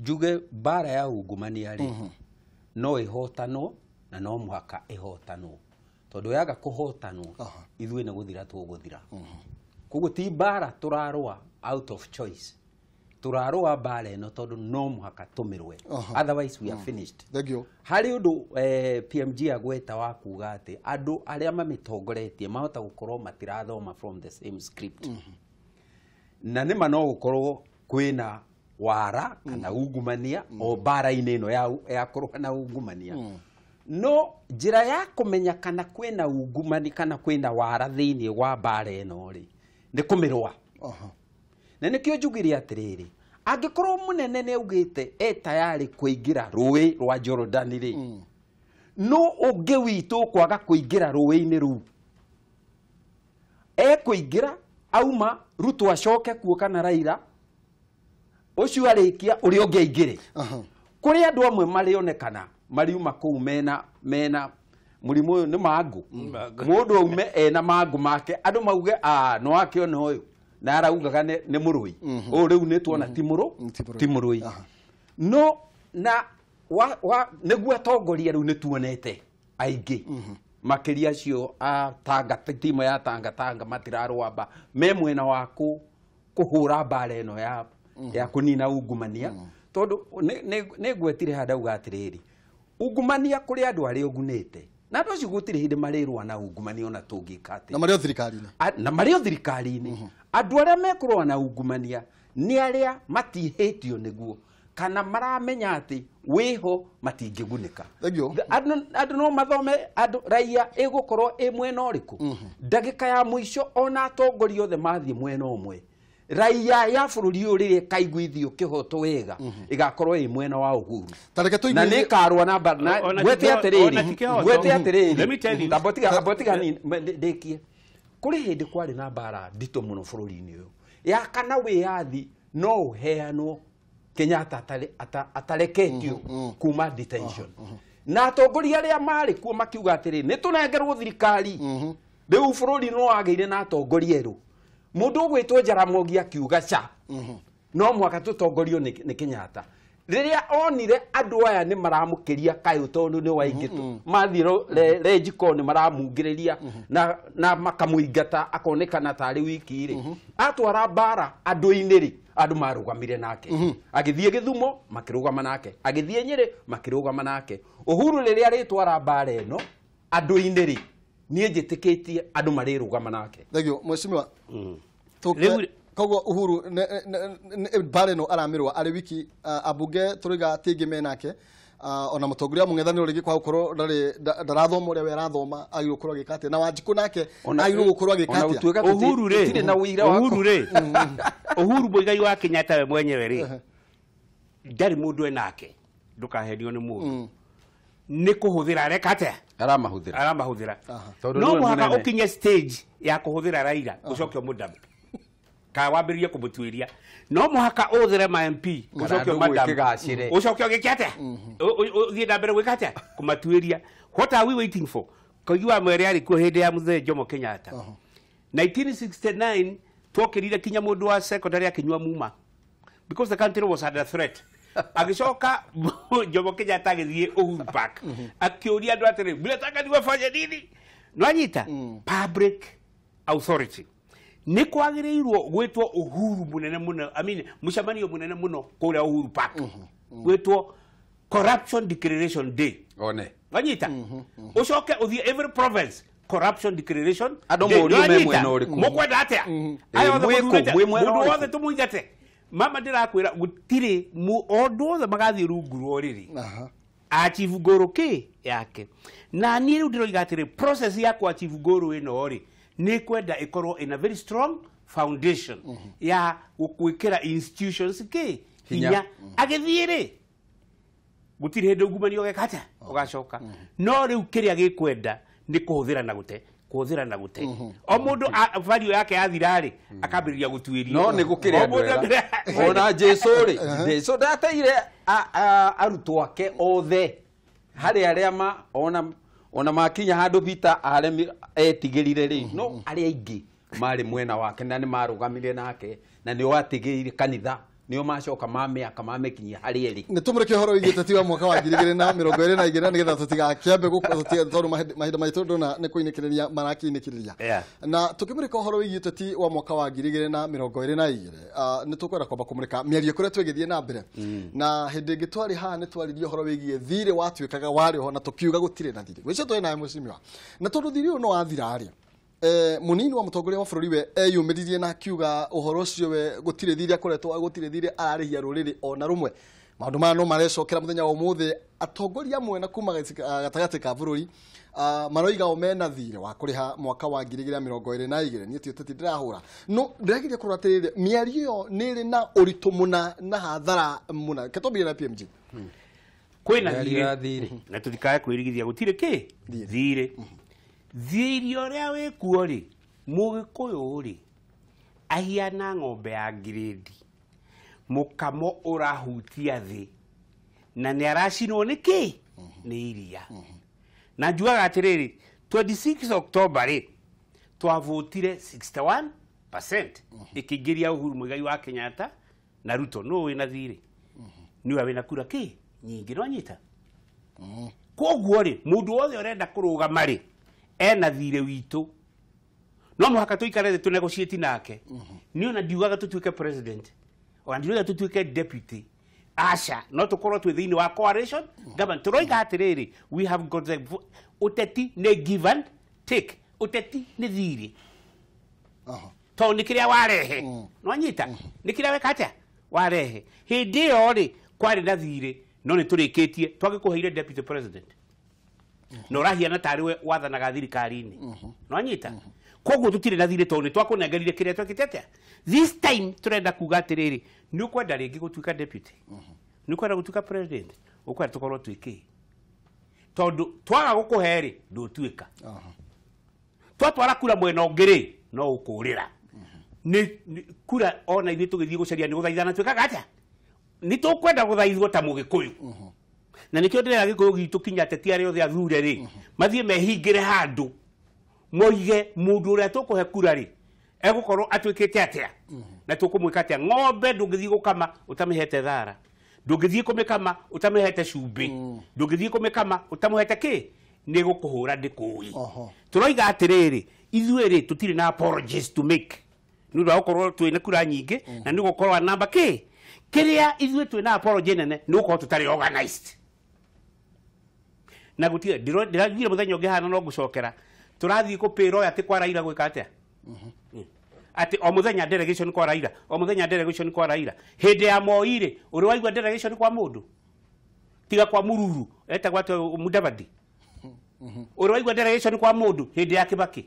Njuge mbara ya ungumania rĩ, no ĩhotanwo na no mũhaka ĩhotanwo, tondũ yaga kũhotanwo ithuĩ nĩ gũthira tũgũthira. Koguo ti mbara tũrarũa out of choice, tũrarũa mbara ĩno tondũ no mũhaka tũmĩrũe, otherwise we are finished. Thank you. Harĩ ũndũ PMG agweta wa kuga atĩ andũ arĩa mamĩtongoretie mahota gũkorwo matirathoma from the same script, na nĩma no gũkorwo kwĩna wara kana ungumania o mbara-inĩ ĩno ya kũrũa na ungumania. No njĩra ya kũmenya kana kwĩna ungumani kana kwĩna wara thĩinĩ wa mbara ĩno rĩ, nĩ kũmĩrũa. Na nĩkĩo njugire atĩrĩrĩ, angĩkorwo mũnene nĩ augĩte e tayarĩ kũingĩra rũĩ rwa Jorodani rĩ, no ũngĩ witũ kwaga kũingĩra rũĩ-inĩ rũu, ekũingĩra auma Ruto acoke kuo kana Raila ũcio arĩkia ũrĩa ũngĩ aingĩre. Kũrĩ andũ amwe marĩonekana mariuma kũu mena mũrimũ ũyũ nĩ mangũ, mũndũ aume ena mangũ make, andũ mauge a no akĩona ũyũ na araugaga nĩ mũrũi, ũyũ rĩu nĩ tuona ti mũrũi. No na nĩguo atongoria rĩu nĩ tuonete aingĩ makĩria acio a Tanga, timu ya Tanga Tanga matirarũa mba me mwena wa kũhũra mbara ĩno ya kũnina ungumania, tondũ nĩ ngwetire handũ auga atĩrĩrĩ, ungumania kũrĩ andũ arĩa ũgunĩte na andũ acio gũtirĩ hĩndĩ marĩrũa na ungumania ona tũngĩka atĩa, na marĩ o thirikari-inĩ, na marĩ o thirikari-inĩ. Andũ arĩa mekũrũa na ungumania nĩ arĩa matihĩtio nĩguo kana maramenya atĩ wĩho matingĩgunĩka. Andũ no mathome, andũ raia ĩgũkorwo ĩ mwena ũrĩkũ ndagĩka ya mũico, ona atongoria othe mathiĩ mwena ũmwe, raia ya bũrũri ũyũ rĩrĩa ĩkaiguithio kĩhoto wega ĩgakorwo ĩ mwena wa Uhuru na nĩ ĩkarũa na ngwete atĩrĩrĩ, ambotiga ndĩkie. Kũrĩ hĩndĩ kwarĩ na mbara nditũ mũno bũrũri-inĩ ũyũ ya kana wĩyathi no ũheanwo Kenyatta atareketio kuma detention, na atongoria arĩa marĩ kuo makiuga atĩrĩ nĩ tũnengerwo thirikari rĩu bũrũri no wagĩire na atongoria erũ. Mũndũ ũgwĩtwo Jaramogi akiuga ca no mũhaka tũtongorio nĩ Kenyatta. Rĩrĩa onire andũ aya nĩ maramũkĩria kayũ tondũ nĩ waingĩ mathiĩ Renjiko nĩ maramungĩrĩria na makamũingata akonekana tarĩ wiki rĩ, atwara mbara andũ-inĩ rĩ, andũ marũgamire nake, agĩthiĩ Gĩthumo makĩrũgama nake, agĩthiĩ Nyĩrĩ makĩrũgama nake. Uhuru rĩrĩa arĩtwara mbara ĩno andũ-inĩ rĩ, niĩ njĩtĩkĩtie andũ marĩrũgama nake. Thank you mheshimiwa. Koguo Uhuru mbara ĩno aramirwa arĩ wiki, ambunge tũrauga ti aingĩ menake, ona mũtongoria mũng'ethanĩro rĩngĩ kwa gũkorwo ndarathoma ũrĩa we arathoma agĩrĩirwo gũkorwo agĩka atĩa, na Wanjikũ nake agĩrĩirwo gũkorwo agĩka atĩa. Uhuru rĩ, Uhuru Muigai wa Kenyatta we mwenyewe rĩ, ndarĩ mũndũ enake, ndũkahenio nĩ mũndũ, nĩ kũhũthĩra areka atĩa, aramahũthĩra. No mũhaka ũkinye stage ya kũhũthĩra Raila ũcoke ũmũdampe ka wambĩrĩrie kũmũtuĩria, no mũhaka ũhũthĩre ma MP ũcoke ũmadampe ũcoke ũgĩke atĩa, ũthiĩ na mbere gwĩka atĩa, kũmatuĩria. What are we waiting for? Koigi wa Mwere arĩ kuo hĩndĩ ya Mzee Jomo Kenyatta 1969, twokĩrire kinya mũndũ wa secondary akĩnyua muma because the country was under threat. Agĩcoka Jomo Kenyatta agĩthiĩ Uhuru Park akĩũria andũ atĩrĩ, mnataka niwafanye nini? Nwanyita public authority nĩ kwagĩrĩirwo gwĩtwo Uhuru mũnene mũno, I mean mũcemanio mũnene mũno kũrĩa Uhuru Park gwĩtwo Corruption Declaration Day. One wanyita ũcoke ũthiĩ every province Corruption Declaration andũ mũrio me mwena ũrĩkũ, mũkwenda atĩa, aya othe mũndũ wothe tũmũingate. Mama ndĩrakwĩra gũtirĩ ũndũ wothe magathiĩ rungu rwa ũrĩrĩ achieve goal kĩ yake. Na niĩ rĩu ndĩroiga atĩrĩ, process ya kũ achieve goal ĩno rĩ, nĩ kwenda ĩkorwo in a very strong foundation ya gwĩkĩra institutions kĩ hinya. Agĩthiĩ rĩ, gũtirĩ hĩndĩ ungumania ũgeka atĩa ũgacoka. No rĩu kĩrĩa gĩkwenda nĩ kũhũthĩra na gũte, kũhũthĩra na gũte. O mũndũ value yake yathira rĩ, akambĩrĩria gũtuĩria. No nĩ gũkĩrĩ andũ ega. Ona Jesu rĩ, Jesu ndateire arutwo ake othe harĩ arĩa ona makinya handũ Peter aremi etigĩrire rĩ, no arĩa aingĩ marĩ mwena wake na nĩ marũgamire nake na nĩ watigĩire kanitha Nio macoka mamĩaka mamĩkinyia harĩ ĩrĩ. Nĩ tũmũrĩke ũhoro wĩgiĩ ũteti wa mwaka wa 2022 nĩgetha tũtigakĩambe gũkũ tondũ mahinda maitũ ndona nĩ kũinĩkĩrĩria marakĩinĩkĩrĩria. Na tũkĩmũrĩka ũhoro wĩgiĩ ũteti wa mwaka wa 2022 nĩ tũkwenda kwamba kũmũrĩka mĩario ĩkoretwo ĩgĩthiĩ na mbere. Na hĩndĩ ĩngĩ twarĩ haha nĩ twaririe ũhoro wĩgiĩ thirĩ watuĩkaga warĩ ho na tũkiuga gũtirĩ na thirĩ. Gwĩcio twarĩ nawe mũcimiwa. Na tondũ thirĩ ũyũ no wathira rĩ, munini wa mutongoria wa bũrũri we eyumĩririe na akiuga ũhoro ũcio we gũtirĩ thirĩ akoretwo gũtirĩ thirĩ ararĩhia rũrĩrĩ ona rũmwe. Maũndũ maya no marecokera mũthenya wa ũmũthĩ atongoria amwe na kuma gatagatĩ ka bũrũri maroiga o mena thirĩ wa kũrĩha mwaka wa 2022. Niĩ ti ũteti ndĩrahũra no ndĩrageria kũrora atĩrĩrĩ mĩario ĩyo nĩ ĩrĩ na ũritũ mũna na hathara mũna. Reke twambĩrĩrie na PMG. Kwĩna thirĩ na tũtikae kwĩrigithia gũtirĩ kĩ thirĩ. Thirĩ ũrĩa wĩkuo rĩ, mũgĩkũyũ rĩ ahiana ng'ombe ya ngirĩndi, mũkamo ũrahutia thĩ na nĩ aracinwo nĩ kĩ nĩ iria. Na njugaga atĩrĩrĩ 26 October rĩ twavotire 61% ĩkĩingĩria Uhuru Muigai wa Kenyatta na Ruto. Nũ wĩna thirĩ? Nĩwe wĩna kura kĩ nyingĩ no anyita. Koguo rĩ mũndũ wothe ũrenda kũrũgama rĩ ena thirĩ witũ no mũhaka tũikare thĩ tũnegotiate nake. Niĩ ona ndiugaga tũtuĩke president ona ndiugaga tũtuĩke deputy, aca no tũkorwo twĩ thĩinĩ wa coalition government. Tũroiga atĩrĩrĩ we have got the ũteti nĩ give and take, ũteti nĩ thirĩ tondũ nĩ kĩrĩa warehe no anyita nĩ kĩrĩa weka atĩa warehe. Hĩndĩ ĩyo rĩ kwarĩ na thirĩ no nĩ tũrĩkĩtie twagĩkũheire deputy president no rahiana tarĩ we wathanaga thirikari-inĩ no anyita. Koguo tũtirĩ na thirĩ tondũ nĩ twakũnengerire kĩrĩa twekĩte atĩa. This time tũrenda kuga atĩrĩrĩ nĩ ũkwenda rĩngĩ gũtuĩka deputy, nĩ ũkwenda gũtuĩka president, ũkwenda tũkorwo twĩ kĩ tondũ twaga gũkũhe rĩ ndũtuĩka. Twatwara kura mwena ũngĩ rĩ no ũkũrĩra. Nĩ kura ona ithuĩ tũgĩthiĩ gũcaria nĩ gũthaithana twĩkaga atĩa, nĩ tũkwenda gũthaithwo ta mũgĩkũyũ. Na nĩkĩo ndĩrera gĩkũyũ gitũ kinya ateti arĩa othe athure rĩ mathiĩ mehingĩre handũ moige mũndũ ũrĩa tũkũhe kura rĩ egũkorwo atuĩkĩte atĩa na tũkũmwĩka atĩa. Ng'ombe ndũngĩthiĩ gũkama ũtamĩhete thara, ndũngĩthiĩ kũmĩkama ũtamĩhete cumbĩ, ndũngĩthiĩ kũmĩkama ũtamũhete kĩ nĩ gũkũhũra ndĩkũĩ. Tũroiga atĩrĩrĩ ithuĩ rĩ tũtirĩ na apologies to make nĩ ũndũ wa gũkorwo twĩna kura nyingĩ na nĩ gũkorwo namba kĩ kĩrĩa ithuĩ twĩna apology nene nĩ gũkorwo tũtarĩ organized. Na gũtirĩ ndĩraugire mũthenya ũngĩ hana no ngũcokera tũrathiĩ kũpĩrwo atĩ kwa Raila gwĩka atĩa atĩ o mũthenya delegation kwa Raila, o mũthenya delegation kwa Raila. Hĩndĩ ya Moi rĩ ũrĩ waigua delegation kwa mũndũ tiga kwa Mururu etagwo atĩ Mudavadi, ũrĩ waigua delegation kwa mũndũ hĩndĩ ya Kibaki.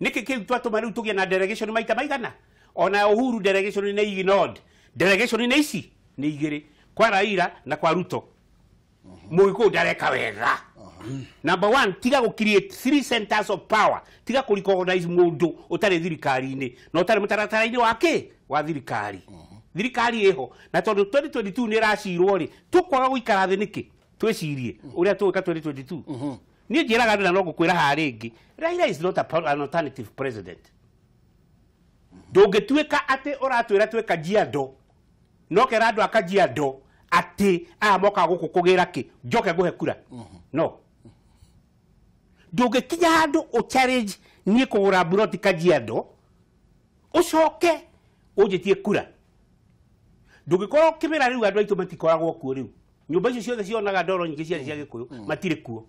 Nĩkĩ kĩu twatũma rĩu tũgĩe na delegation maita maigana? Ona Uhuru delegation nĩ ignored, delegation nĩ ici nĩ igĩrĩ kwa Raila na kwa Ruto. Mũgĩkũyũ ndareka wega. Number one, tiga gũ create three centers of power, tiga kũ recognize mũndũ ũtarĩ thirikari-inĩ na ũtarĩ mũtaratara-inĩ wa kĩ wa thirikari. Thirikari ĩho na tondũ 2022 nĩ ĩracirwo rĩ tũkwaga gũikara thĩ nĩkĩ twĩcirie ũrĩa tũgwĩka 2022. Niĩ njĩraga andũ na no ngũkwĩra haha rĩngĩ Raila is not an alternative president. Ndũngĩtuĩka atĩ ũratwĩra twĩ Kajiado no kera andũ a Kajiado atĩ aya mokaga gũkũ kũgĩra kĩ njoke ngũhe kura no ndũngĩkinya handũ ũ challenge niĩ kũgũra mburoti Kajiado ũcoke ũnjĩtie kura. Ndũngĩkorwo ũkĩmĩra rĩu andũ aitũ matikoragwo kuo rĩu nyũmba icio ciothe cionaga ndoro nyingĩ ciarĩ cia Gĩkũyũ matirĩ kuo.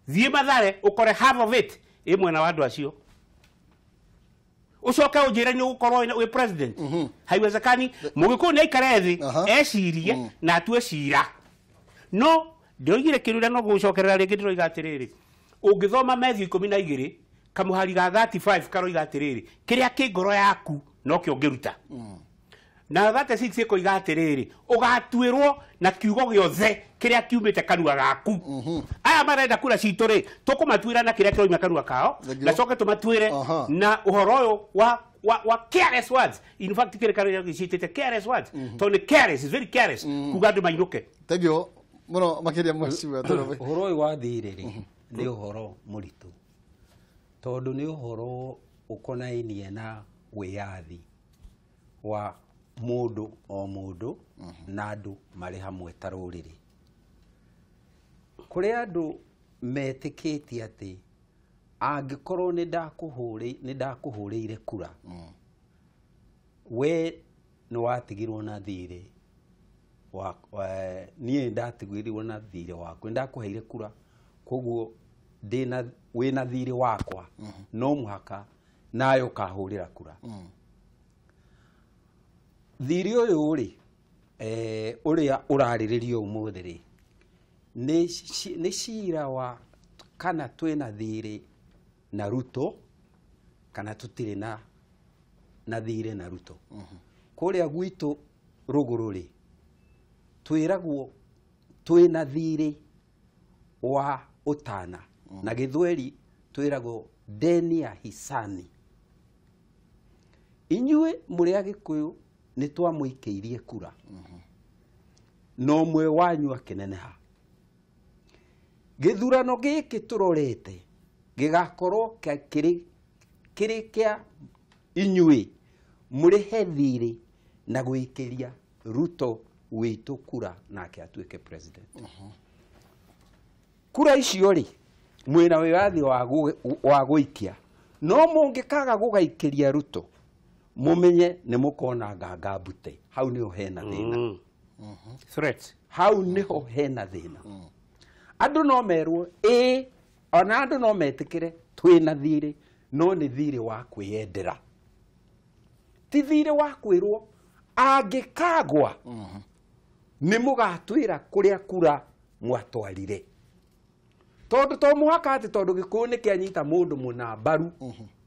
Thiĩ Mathare ũkore half of it ĩ mwena wa andũ acio ũcoke ũnjĩre nĩ ũgũkorwo wĩ president. Haiwezekani. Mũgĩkũyũ nĩ aikare thĩ ecirie na atue cira. No ndĩroigire kĩrũrĩa no gũcokerera rĩngĩ ndĩroiga atĩrĩrĩ ũngĩthoma Matthew 12 kamũhari ga 35 karoiga atĩrĩrĩ kĩrĩa kĩ ngoro yaku nokĩo ũngĩruta. Na 36 ĩkoiga atĩrĩrĩ ũgatuĩrwo na kiugo gĩothe kĩrĩa kiumĩte kanua gaku. Aya marenda kura citũ rĩ tũkũmatuĩra na kĩrĩa kĩroima kanua kao na coke tũmatuĩre na ũhoro ũyũ wa careless words. In fact kĩrĩa karĩa gĩcitĩte careless words tondũ nĩ careless, is very careless kuga andũ mainũke. Thank you mũno makĩria mheshimiwa. Ũhoro ũyũ wa thirĩ rĩ nĩ ũhoro mũritũ tondũ nĩ ũhoro ũkonainie na wĩyathi wa Mũndũ o mũndũ na andũ marĩ hamwe ta rũrĩrĩ. Kũrĩ andũ metĩkĩtie atĩ angĩkorwo nĩ ndakũhũrĩire kura, we nĩ watigirwo na thirĩ niĩ ndatigirwo na thirĩ waku, nĩ ndakũheire kura, koguo wĩna thirĩ wakwa, no mũhaka nawe ũkahũrĩra kura. Thirĩ ũyũ rĩ, ũrĩa ũrarĩrĩrio ũmũthĩ rĩ, nĩ cira wa kana twĩna thirĩ na Ruto kana tũtirĩ na thirĩ na Ruto. Kũrĩa gwitũ rũgũrũ rĩ, twĩragwo twĩna thirĩ wa ũtana, na gĩthweri twĩragwo deni ya hisani. Inyuĩ mũrĩ Agĩkũyũ nĩ twamũikĩirie kura, no ũmwe wanyu akĩneneha. Gĩthurano gĩkĩ tũrorete gĩgakorwo kĩrĩ kĩa inyuĩ mũrĩhe thirĩ na gwĩkĩria Ruto witũ kura nake atuĩke president. Kura icio rĩ, mwĩna wĩyathi wa gũikia, no mũngĩkaga gũgaikĩria Ruto, mũmenye nĩ mũkona nganga mbute. Hau nĩho hena thĩna. Threat. Hau nĩho hena thĩna. Andũ no merwo ĩĩ, ona andũ no metĩkĩre twĩna thirĩ, no nĩ thirĩ wa kwĩyendera, ti thirĩ wa kwĩrwo angĩkagwa nĩ mũgatwĩra kũrĩa kura mwatwarire. Tondũ to mũhaka atĩ tondũ Gĩkũyũ nĩ kĩanyita mũndũ mũna mbaru,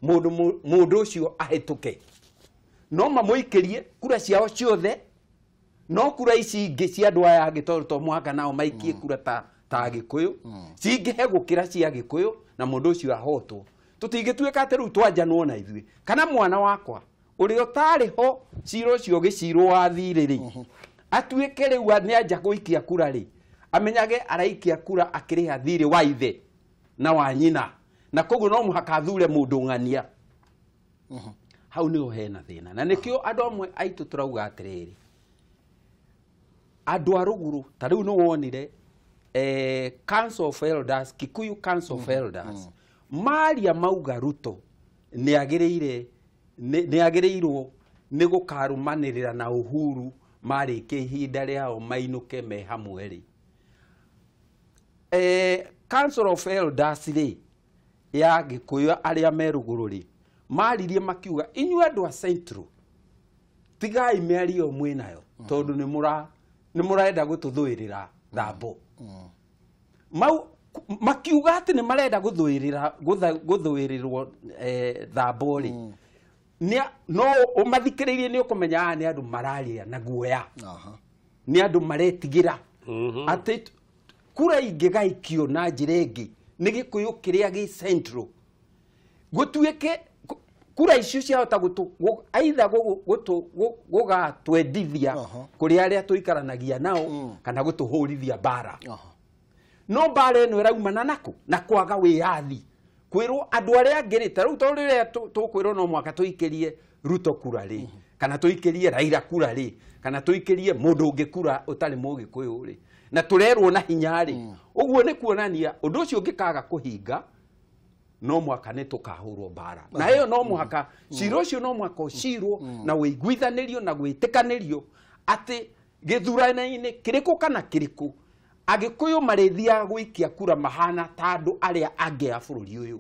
mũndũ ũcio ahĩtũke, no mamũikĩrie kura ciao ciothe, no kura ici ingĩ cia andũ aya angĩ tondũ to mũhaka nao maikie kura ta Gĩkũyũ, cingĩhe gũkĩra cia Gĩkũyũ na mũndũ ũcio ahotwo. Tũtingĩtuĩka atĩ rĩu twanjanwo na ithuĩ, kana mwana wakwa ũrĩa ũtarĩ ho cira ũcio ũgĩcirwo wa thirĩ rĩ, atuĩke rĩu nĩ anja gũikia kura rĩ, amenyage araikia kura akĩrĩha thirĩ wa ithe na wa nyina, na koguo no mũhaka athure mũndũ ng'ania. Hau nĩho hena thĩna, na nĩkĩo andũ amwe aitũ tũrauga atĩrĩrĩ, andũ a rũgũrũ ta rĩu nĩ wonire Council of Elders, Kikuyu Council of Elders, maria mauga Ruto nĩ agĩrĩirwo nĩ gũkarũmanĩrĩra na Uhuru marĩkia ihinda rĩao mainũke me hamwe rĩ. Council of Elders rĩ ya Gĩkũyũ arĩa me rũgũrũ rĩ, maririe makiuga inyuĩ andũ a Central tigai mĩario mwĩ nayo, tondũ nĩ mũrenda gũtũthũĩrĩra thambo. Makiuga atĩ nĩ marenda gũthũĩrĩrwo thambo rĩ, no ũmathikĩrĩirie nĩ ũkũmenya aya nĩ andũ mararia na guoya, nĩ andũ maretigĩra atĩ kura ingĩgaikio na njĩra ĩngĩ nĩ Gĩkũyũ kĩrĩa gĩ Central, gũtuĩke kura icio ciahota either gũgatwendithia kũrĩ arĩa tũikaranagia nao kana gũtũhũrithia mbara. No mbara ĩno ĩraumana nakũ? Na kwaga wĩyathi, kwĩrwo andũ arĩa angĩ rĩ, ta rĩu tondũ rĩrĩa tũkwĩrwo no mũhaka tũikĩrie Ruto kura rĩ, kana tũikĩrie Raila kura rĩ, kana tũikĩrie mũndũ ũngĩ kura ũtarĩ Mũgĩkũyũ rĩ, na tũrerwo na hinya rĩ, ũguo nĩ kuonania ũndũ ũcio ũngĩkaga kũhinga no mũhaka nĩ tũkahũrwo mbara. Na ĩyo no mũhaka cira ũcio no mũhaka ũcirwo na ũiguithanĩrio na gwĩtĩkanĩrio atĩ gĩthurano-inĩ kĩrĩkũ kana kĩrĩkũ Agĩkũyũ marĩthiaga gũikia kura mahana ta andũ arĩa angĩ a bũrũri ũyũ,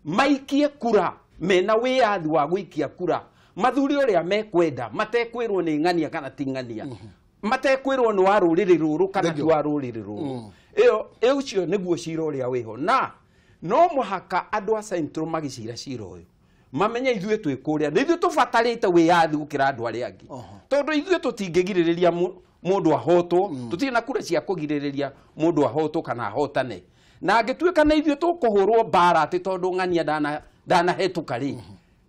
maikie kura mena wĩyathi wa gũikia kura, mathure ũrĩa mekwenda, matekwĩrwo nĩ ng'ania kana ti ng'ania, matekwĩrwo nĩ wa rũrĩrĩ rũrũ kana ti wa rũrĩrĩ rũrũ. Ĩyo ũcio nĩguo cira ũrĩa wĩho, na no mũhaka andũ a Central magĩcira cira ũyũ mamenye ithuĩ twĩ kũrĩa nĩ ithuĩ tũbatarĩte wĩyathi gũkĩra andũ arĩa angĩ, tondũ ithuĩ tũtingĩgirĩrĩria mũndũ ahotwo, tũtirĩ na kura cia kũgirĩrĩria mũndũ ahotwo kana ahotane. Na angĩtuĩka nĩ ithuĩ tũkũhũrwo mbara atĩ tondũ ng'ania ndanahetũka rĩ,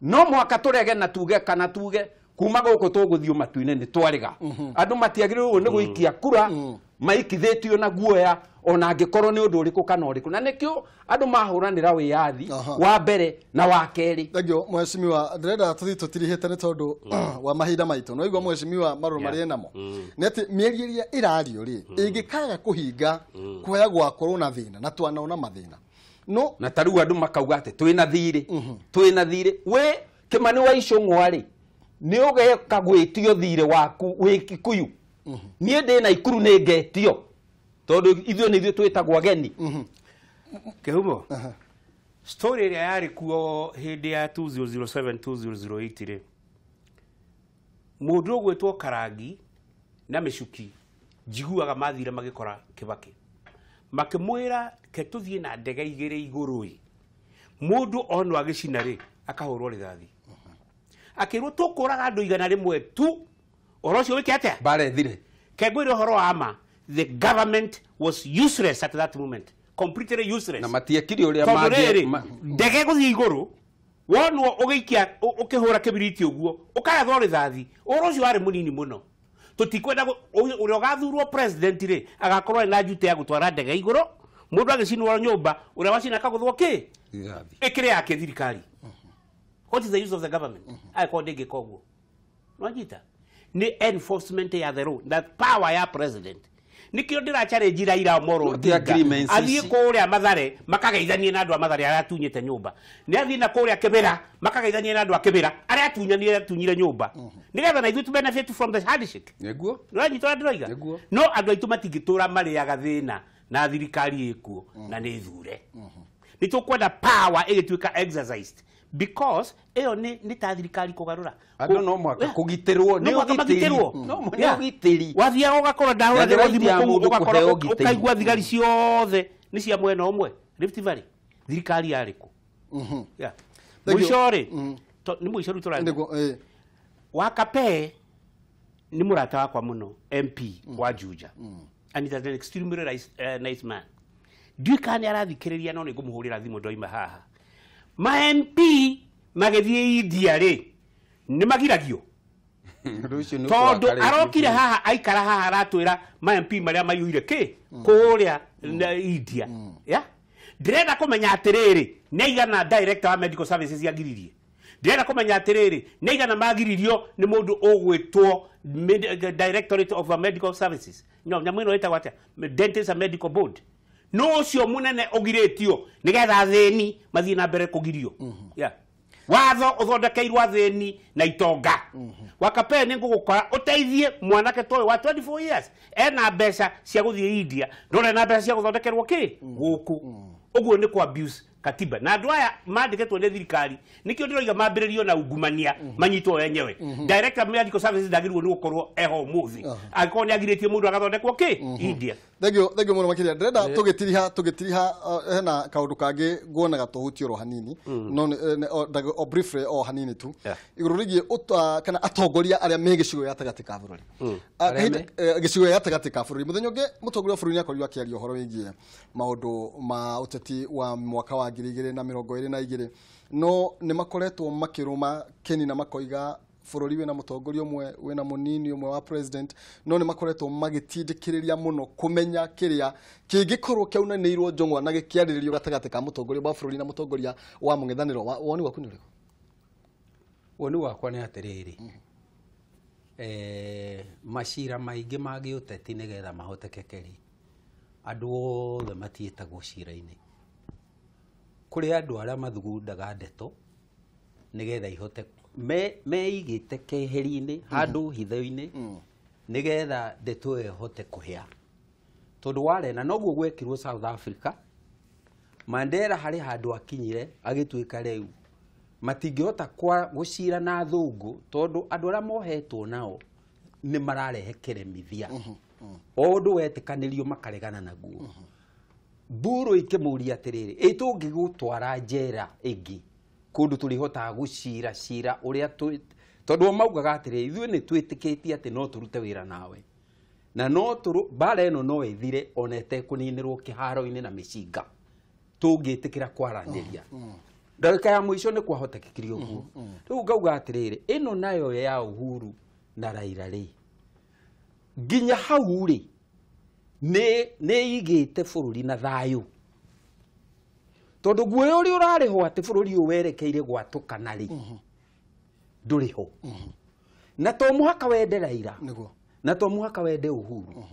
no mũhaka tũrege na tuge kana tuge kuma gũkũ tũgũthiĩ matu-inĩ nĩ twarega. Andũ matiagĩrĩirwo nĩ gũikia kura Maikithĩtio na guoya ona angĩkorwo nĩ ũndũ ũrĩkũ kana ũrĩkũ na nĩkĩo andũ mahũranĩra wĩyathi wa mbere na wa kerĩ. Thank mheshimiwa, ndĩrenda tũthiĩ tũtirihĩte nĩ tondũ wa mahinda maitũ. No igua mheshimiwa marũrũ marĩa namo nĩ atĩ mĩario ĩrĩa ĩrario rĩ ĩngĩkaga kũhinga kwaya gwakorwo na thĩna na twanaona mathĩna no na tarĩu andũ makauga atĩ twĩna thirĩ twĩna thirĩ we Kĩmani wa Icũng'wa rĩ nĩ ũgeka gwĩtio thirĩ waku wĩ Kikuyu. Niĩ ndĩ Naikuru nĩ ngetio tondũ ithuĩ nĩ ithuĩ twĩtagwo ageni. Kĩhumo story ĩrĩa yarĩ kuo hĩndĩ ya 2007 2008 rĩ, mũndũ ũgwĩtwo Karangi na Mĩcuki njiguaga mathire magĩkora Kĩbakĩ makĩmwĩra ke tũthiĩ na ndege igĩrĩ igũrũ ĩ mũndũ onwo agĩcina rĩ akahũrwo rithathi akĩrwo tũkũraga andũ 100 tu ũhoro ũcio wĩke atĩa mbara ĩthire. Kengwĩre ũhoro wa ma, the government was useless at that moment, completely useless. Na matiekire ũrĩa tondũ rĩrĩ ndege gũthiĩ igũrũ wonwo ũgĩikia ũkĩhũra kĩbiriti ũguo ũkarathwo rithathi ũhoro ũcio warĩ mũnini mũno. Tũtikwenda ũrĩa ũgathurwo president rĩ agakorwo na njute ya gũtwara ndege igũrũ mũndũ agĩcinwo nyũmba ũrĩa wacina akagũthwo kĩ ĩkĩrĩ yake thirikari. What is the use of the government? Angĩkorwo ndĩngĩka ũguo nĩwanyita nĩ enforcement ya the law, that power ya president. Nikio ndĩra challenge Raila Amolo Odinga athiĩ kũrĩa Mathare makageithanie na andũ a Mathare arĩa atunyĩte nyũmba, nĩ athiĩ na kũrĩa Kĩbĩra makageithanie na andũ a Kĩbĩra arĩa atunyanirie atunyire nyũmba nĩgetha na ithuĩ tu benefit from the handshake. Nĩguo nĩwanyita ũrĩa ndĩroiga? No andũ aitũ matingĩtũra marĩaga thĩna na thirikari ĩkuo na nĩ thure. Nĩ tũkwenda power ĩgĩtuĩka exercised because ĩyo nĩ ta thirikari kũgarũra andũ no mũhaka kũgitĩrwo nĩ ũgitĩri no nĩ ũgitĩri wathiaga ũgakora ndahũragĩrwo thimũ kũu ũgakora ũkaigua thigari ciothe nĩ cia mwena ũmwe Rift Valley thirikari yarĩ kũ. Mũico rĩ nĩ mũico rĩu tũrathiĩ Wakapee nĩ mũrata wakwa mũno MP wa Juja and he is an extremely nice man. Ndiũĩ kana nĩ arathikĩrĩria no nĩ ngũmũhũrĩra thimũ ndoima haha. Ma MP magĩthiĩ India rĩ nĩ magiragio tondũ arokire haha aikara haha aratwĩra ma MP marĩa maiyũire kĩ kũrĩa India. Ndĩrenda kũmenya atĩrĩrĩ nĩ aigana director wa medical services yagiririe, ndĩrenda kũmenya atĩrĩrĩ nĩ aigana magiririo nĩ mũndũ ũgwĩtwo Directorate of Medical Services no nyamũ ĩno ĩtagwo atĩa Dentist and Medical Board no ũcio mũnene ũgirĩtio nĩgetha athĩni mathiĩ na mbere kũgirio. Watho ũthondekeirwo athĩni na itonga. Wakapee nĩ ngũgũkora ũteithie mwanake ta ũyũ wa 24 years ena mbeca cia gũthiĩ India ndore na mbeca cia gũthondekerwo kĩ gũkũ. Ũguo nĩ kũ abuse katiba na andũ aya mandĩkĩtwo nĩ thirikari nĩkĩo ndĩroiga mambĩrĩrio na ungumania manyitwo enyewe. Director Medical Services ndagĩrĩirwo nĩ gũkorwo eho ũmũthĩ angĩkorwo nĩ agirĩtie mũndũ agathondekwo kĩ India. Thank you mũno makĩria. Ndĩrenda tũgĩtiriha hena kaũndũ kangĩ nguonaga tũhutie oro hanini no o briefly o hanini tu igũrũ rĩgiĩ kana atongoria arĩa me gĩcigo gĩa gatagatĩ ka bũrũri. Gĩcigo gĩa gatagatĩ ka bũrũri mũthenya ũngĩ mũtongoria wa bũrũri nĩakorirwo akĩaria ũhoro wĩgiĩ maũndũ ma ũteti wa mwaka wa 2022 no nĩ makoretwo makĩrũma keni na makoiga bũrũri wĩna mũtongoria ũmwe wĩna mũnini ũmwe wa president no nĩ makoretwo magĩtindĩkĩrĩria mũno kũmenya kĩrĩa kĩngĩkorwo kĩaunanĩirwo njong'wa na gĩkĩarĩrĩrio gatagatĩ ka mũtongoria wa bũrũri na mũtongoria wa mũng'ethanĩro. Woni waku nĩ ũrĩkũ? Woni wakwa nĩ atĩrĩrĩ, macira maingĩ ma gĩũteti nĩgetha mahotekeke rĩ andũ othe matiĩtagwo cira-inĩ. Kũrĩ andũ arĩa mathugundaga ndeto nĩgetha ihote meigĩte keheri-inĩ handũ hitho-inĩ nĩgetha ndeto ĩyo ĩhote kũhĩa tondũ warena noguo gwekirwo South Africa. Mandela harĩ handũ akinyire agĩtuĩka rĩu matingĩhota gũcira na athũngũ tondũ andũ arĩa mohetwo nao nĩ mararehe kĩremithia o ũndũ wetĩkanĩrio makaregana naguo. Mburu ikĩmũria atĩrĩrĩ, ĩ tũngĩgũtwara njera ĩngĩ kũndũ tũrĩhotaga gũcira cira ũrĩa tondũ o maugaga atĩrĩrĩ ithuĩ nĩ twĩtĩkĩtie atĩ no tũrute wĩra nawe na no mbara ĩno no ĩthire ona ĩtekũninĩrwo kĩharo-inĩ na mĩcinga tũngĩtĩkĩra kwaranĩria. Ndagĩka ya mũico nĩ kwahotekekire ũguo. Rĩu ngauga atĩrĩrĩ ĩno nayo ya Uhuru na Raila rĩ nginya hau rĩ nĩ igĩte bũrũri na thayũ. Tondũ guoya ũrĩa ũrarĩho atĩ bũrũri ũyũ werekeire gwatũkana rĩ, ndũrĩ ho. Na to mũhaka wende Raila, na to mũhaka wende Uhuru,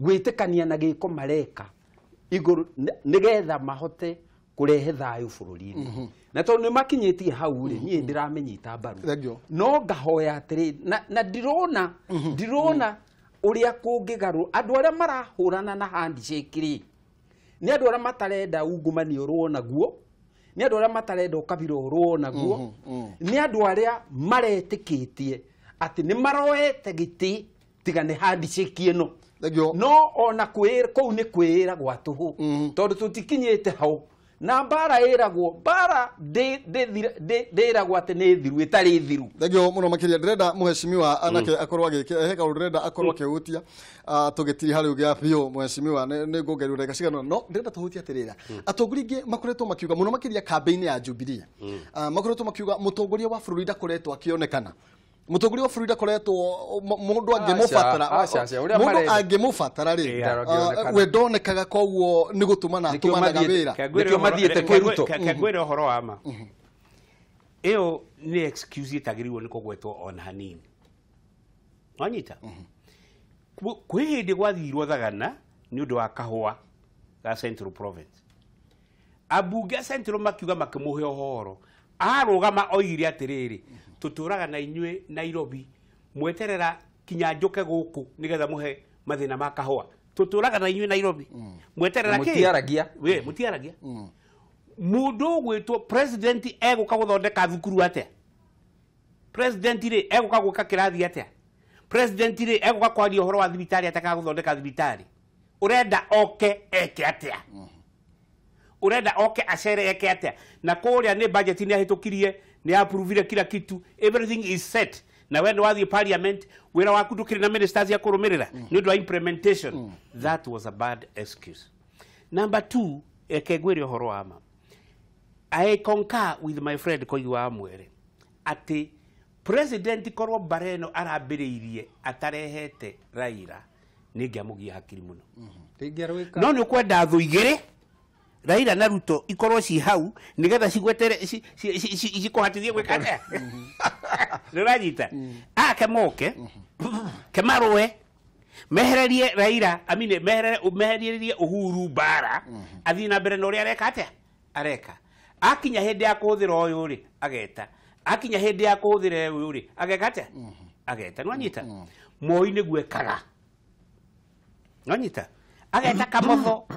gwĩtĩkania na gĩko mareka igũrũ nĩgetha mahote kũrehe thayũ bũrũri-inĩ. Na tondũ nĩ makinyĩtie hau rĩ, niĩ ndĩramĩnyita mbaru. No ngahoya atĩrĩ, na ndirona ũrĩa kũngĩgarũra andũ arĩa marahũrana na handshake rĩ, nĩ andũ arĩa matarenda ungumania ũrũo naguo, nĩ andũ arĩa matarenda ũkabira ũrũo naguo, nĩ andũ arĩa maretĩkĩtie atĩ nĩ maroete gĩtĩ tiga nĩ handshake ĩno. No ona kũu nĩ kwĩĩra gwa tũhũ, tondũ tũtikinyĩte hau. Na mbara ĩragwo mbara ndĩragwo atĩ nĩ thiru ĩtarĩ thiru. Thengio mũno makĩria. Ndĩrenda mũhecimiwa anake akorwo agĩkĩra he kaũndũ ndĩrenda akorwo akĩhutia tũgĩtiri harĩ ũgĩa biũ. Mũhecimiwa nĩ ngũngerio ndagĩka cigana, no ndĩrenda tũhutie atĩrĩra atongoria aingĩ makoretwo makiuga mũno makĩria kambĩinĩ ya Jubilee, makoretwo makiuga mũtongoria wa bũrũri ndakoretwo akĩonekana, mũtongoria wa bũrũri ndakoretwo mũndũ angĩmũbatara, mũndũ angĩmũbatara rĩ we ndonekaga, koguo nĩ gũtũmana atũmanaga wĩra. Nĩkĩo mathiĩte kwĩ Ruto. Ngwĩre ũhoro wa ma, ĩyo nĩ excuse ĩtagĩrĩirwo nĩ kũgwetwo ona hanini. Wanyita? Kwĩ hĩndĩ gwathirwo Thagana nĩ ũndũ wa kahũa ga Central Province. Ambunge a Central makiuga makĩmũhe ũhoro, arũgama oigire atĩrĩrĩ, tũtũraga na inyuĩ Nairobi, mweterera kinya njũke gũkũ nĩgetha mũhe mathĩna ma kahũa. Tũtũraga na inyuĩ Nairobi, mweterera kĩ? Mũtiaragia. We, mũtiaragia. Mũndũ ũgwĩtwo president egũka gũthondeka thukuru atĩa? President rĩ egũka gwĩka kĩrathi atĩa? President rĩ egũka kwaria ũhoro wa thibitarĩ atĩa kana gũthondeka thibitarĩ? Ũrenda oke eke atĩa? Urenda oke acere eke atĩa? Na kũrĩa nĩ budget nĩ ahĩtũkirie, nĩ approvire kila kitu, everything is set. Na we nĩ wathiĩ parliament, wĩra waku ndũkĩrĩ na ministers ya kũrũmĩrĩra nĩ ũndũ wa implementation. That was a bad excuse. Number 2, eke ngwĩre ũhoro wa ma. I concur with my friend Koigi wa Mwere atĩ president korwo mbara ĩno arambĩrĩirie atarehete Raila nĩ ngĩamũgia hakiri mũno. No nĩ ũkwenda thũ igĩrĩ, Raila na Ruto ikorwo ci hau nigetha cigwetere cikũhatithie gwĩka atĩa? Nĩ ũranyita? Ake moke kemarũe mehererie Raila, I mean mehererie Uhuru mbara athiĩ na mbere na ũrĩa areka atĩa? Areka. Akinya hĩndĩ ya kũhũthĩra ũyũ rĩ ageta, akinya hĩndĩ ya kũhũthĩra ũyũ rĩ ageka atĩa? Ageta. Nĩ wanyita? Moi nĩguo ekaga. Nĩ wanyita? Ageta Kamotho,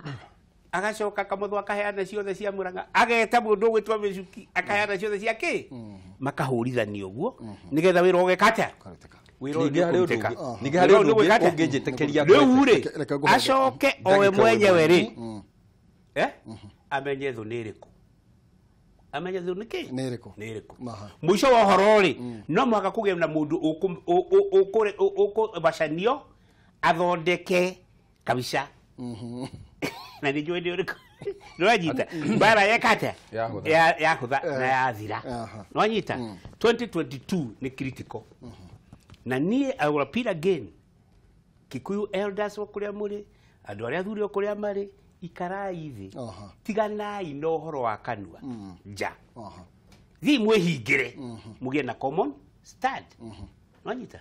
agacoka Kamotho akaheana ciothe cia Murang'a, ageta mũndũ ũgwĩtwo Mĩcuki akaheana ciothe cia kĩ, makahũrithania ũguo nĩgetha wĩra ũgeka atĩa? Wĩra ũyũ nĩũkũrutĩka. Ningĩ harĩ ũndũ ũngĩnjĩtĩkĩria rĩu rĩ, acoke owe mwenyewe rĩ, amenye thũ nĩ ĩrĩkũ, amenye thũ nĩ kĩ, nĩ ĩrĩkũ, nĩ ĩrĩkũ. Mũico wa ũhoro rĩ, no mũhaka kũgĩe na mũndũ ũkũbacanio athondeke kabisa. Na nĩ njũĩ nĩ ũrĩkũ. Nĩwanyita? Mbara yeka atĩa? Yahũtha na yathira. Nĩwanyita? 2022 nĩ critical. Na niĩ I will appeal again. Kikuyu elders o kũrĩa mũrĩ, andũ arĩa athuri o kũrĩa marĩ, ikarai thĩ. Tiganai na ũhoro wa kanua nja. Thiĩ mwĩhingĩre mũgĩe na common stand. Nĩwanyita?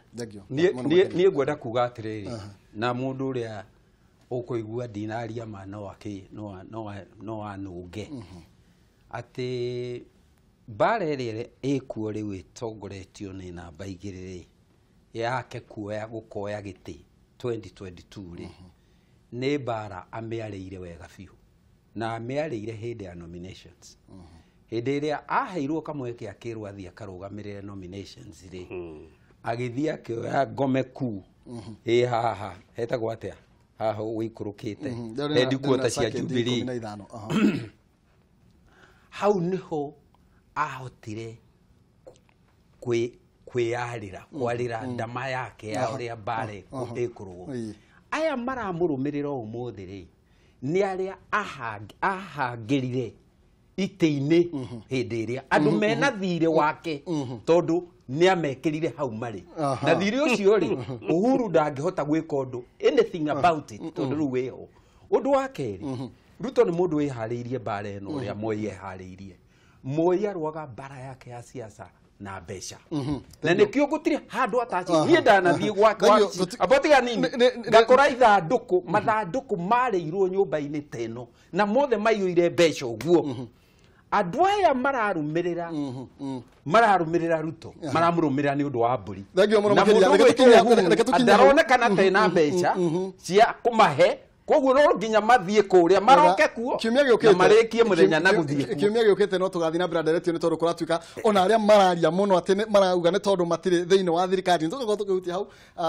Niĩ ngwenda kuga atĩrĩrĩ, na mũndũ ũrĩa ũkũigua ndinaria ma no no anũnge atĩ mbara ĩrĩa ĩkuo rĩu ĩtongoretio nĩ namba 2 rĩ yake kuoya gũkoya gĩtĩ 2022 rĩ, nĩ mbara amĩarĩire wega biũ, na amĩarĩire hĩndĩ ya nominations. Hĩndĩ ĩrĩa aheirwo kamweke akĩrwo athiĩ akarũgamĩrĩre nominations rĩ, agĩthiĩ akĩoya ngome kuu ĩ haha hetagwo atĩa haha ũikũrũkĩte headquarter cia Jubilee. Hau niho ahotire kwĩyarĩra kwarĩra ndama yake ya ũrĩa mbara ĩkũrũo. Aya maramũrũmĩrĩra ũmũthĩ rĩ, nĩ arĩa ahangĩrire itĩ-inĩ hĩndĩ ĩrĩa andũ mena thirĩ wake, tondũ Nĩ amekĩrire hau marĩ na thirĩ ũcio rĩ Uhuru ndangĩhota gwĩka ũndũ anything about it tondũ rĩu wĩho. Ũndũ wa kerĩ, Ruto nĩ mũndũ wĩharĩirie mbara ĩno ũrĩa Moi eharĩirie. Moi arũaga mbara yake ya siasa na mbeca na nĩkĩo gũtirĩ handũ ataci niĩ ndanathiĩ gwake amba tiga nini ngakora ithandũkũ mathandũkũ marĩirwo nyũmba-inĩ ta ĩno na mothe maiyũire mbeca ũguo. Andũ aya mararũmĩrĩra mararũmĩrĩra Ruto maramũrũmĩrĩra nĩ ũndũ wa mbũri na mũndũ ndaronekana ta ena mbeca cia kũmahe koguo no nginya mathiĩ kũrĩa maroke kuo na marĩkie mũthenya na gũthiĩ kuo. Kiumia gĩũkĩte no tũgathiĩ na mbere nderetio nĩ tondũ kũratuĩka ona arĩa mararia mũno atĩ marauga nĩ tondũ matirĩ thĩinĩ wa thirikari. Nĩ tũgakorwo tũkĩhutia hau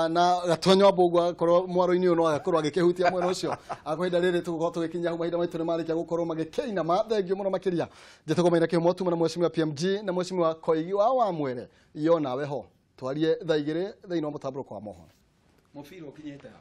na Gatonyo Mbũgua agakorwo mwaro-inĩ ũyũ no agakorwo agĩkĩhutia mwena ũcio. Kwa ihinda rĩrĩ tũgũkorwo tũgĩkinyia hau mahinda maitũ nĩ marĩkia gũkorwo magĩkĩinama. Thengio mũno makĩria. Njĩtagwo Maina Kĩhumo tuma na Mheshimiwa PMG na Mheshimiwa Koigi wa Wamwere. Iyo nawe ho twarie thaa 2 thĩinĩ wa mũtambũrũko wa mohoro. Mũbira ũkinyĩte ha?